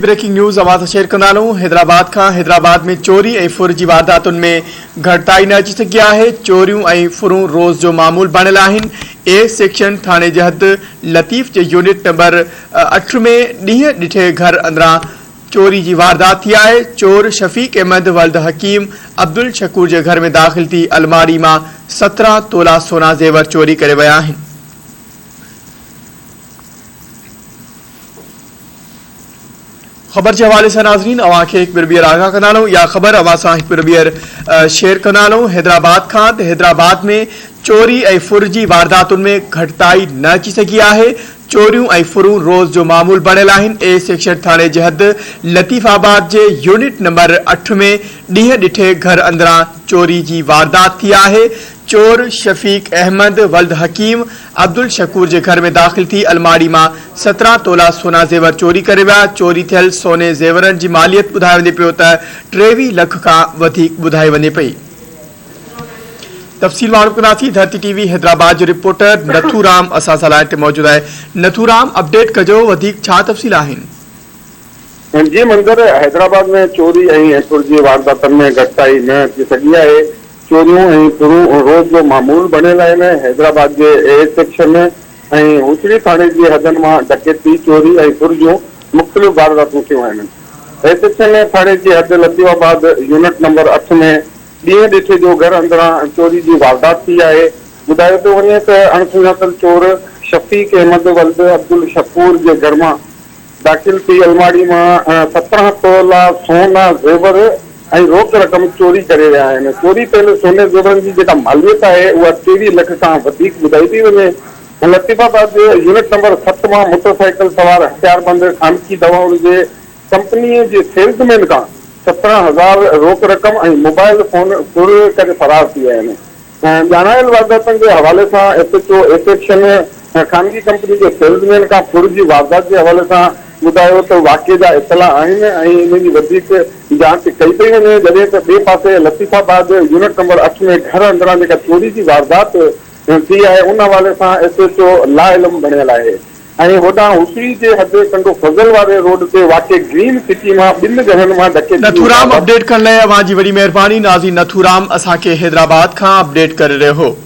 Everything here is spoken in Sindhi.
بريڪنگ نيوز اوهان سان شيئر ڪندا هلون حيدرآباد کان حيدرآباد ۾ چوري ۽ ڦر جي وارداتن ۾ گهٽتائي نه اچي سگهي آهي چوريون ۽ ڦرون روز جو معمول بڻيل آهن اي سيڪشن ٿاڻي جي حد لطيف جي يونٽ نمبر اٺ ۾ ڏينهن ڏٺي گهر اندران چوري جي واردات ٿي آهي چور شفيق احمد ولد حڪيم عبدالشڪور جي گهر ۾ داخل ٿي الماڙي مان 17 تولا سونا زيور چوري ڪري ويا آهن. خبر جي حوالي سان ناظرين اوهان کي هڪ ڀيرو ٻيهر آگاهه ڪندا هلون اها خبر اوهان سان هڪ ڀيرو ٻيهر شيئر ڪندا هلون حيدرآباد کان ته حيدرآباد ۾ چوري ۽ ڦر جي وارداتن ۾ گهٽتائي نه اچي سگهي آهي چوريون ۽ ڦرون روز جو معمول بڻيل آهن اي سيڪشن ٿاڻي جي حد لطيف آباد جي يونٽ نمبر اٺ ۾ ڏينهن ڏٺي گهر اندران چوري جي واردات ٿي آهي چور شفيق احمد ولد حڪيم عبدالشڪور جي گهر ۾ داخل ٿي الماڙي مان 17 تولا سونا زيور چوري ڪري ويا، چوري ٿيل سوني زيورن جي ماليت ٻڌائي وڃي پيو ته 23 لک کان وڌيڪ ٻڌائي وڃي پئي. تفصيل معلوم ڪنداسين، ڌرتي ٽي وي حيدرآباد جو رپورٽر نٿو رام اسان سان لائين تي موجود آهي، نٿو رام اپڊيٽ ڪجو وڌيڪ ڇا تفصيل آهن؟ جي منظر حيدرآباد ۾ چوري ۽ ڦر جي وارداتن ۾ گهٽتائي نه اچي سگهي آهي، چوريون ۽ ڦرون روز جو معمول بڻيل آهن، حيدرآباد جي اي سيڪشن ۽ هوسڙي ٿاڻي جي حدن مان ڊڪيتي، چوري ۽ ڦر جون مختلف وارداتون ٿيون آهن. اي سيڪشن ٿاڻي جي حد لطيف آباد يونٽ نمبر اٺ ۾ ڏينهن ڏٺي جو گهر اندران چوري جي واردات ٿي آهي، ٻڌايو پيو وڃي ته اڻ سڃاتل چور شفيق احمد ولد عبدالشڪور جي گهر مان داخل ٿي الماڙي مان 17 تولا سونا زيور ۽ روڪ رقم چوري ڪري ويا آهن. چوري ٿيل سوني زيورن جي جيڪا ماليت آهي اها 23 لک کان وڌيڪ ٻڌائي پئي وڃي. لطيف آباد جي يونٽ نمبر ست مان موٽر سائيڪل سوار هٿياربند خانگي دوائن جي ڪمپني جي سيلز مين کان 17 هزار روڪ رقم ۽ موبائل فون ڦر ڪري فرار ٿي ويا آهن. ڄاڻايل وارداتن جي حوالي سان S H O A section خانگي ڪمپني جي سيلز مين کان ڦر جي واردات جي حوالي سان ٻڌايو ته واقعي جا اطلاع آهن ۽ انهي جي وڌيڪ جاچ ڪئي پئي وڃي جڏهن ته ٻئي پاسي لطيف آباد يونٽ نمبر اٺ ۾ گهر اندران جيڪا چوري جي واردات ٿي آهي ان حوالي سان ايس ايڇ او لاعلم بڻيل آهي ۽ هوڏانهن حسري جي حد ٽنڊو فضل واري روڊ تي واقع گرين سٽي مان ٻن ڄڻن مان ڊڪيتي جي نٿورام واردات. اپڊيٽ ڪرڻ لاء اوهان جي وڏي مهرباني ناظرين نٿورام اسان کي حيدرآباد کان اپڊيٽ ڪري رهيو هو.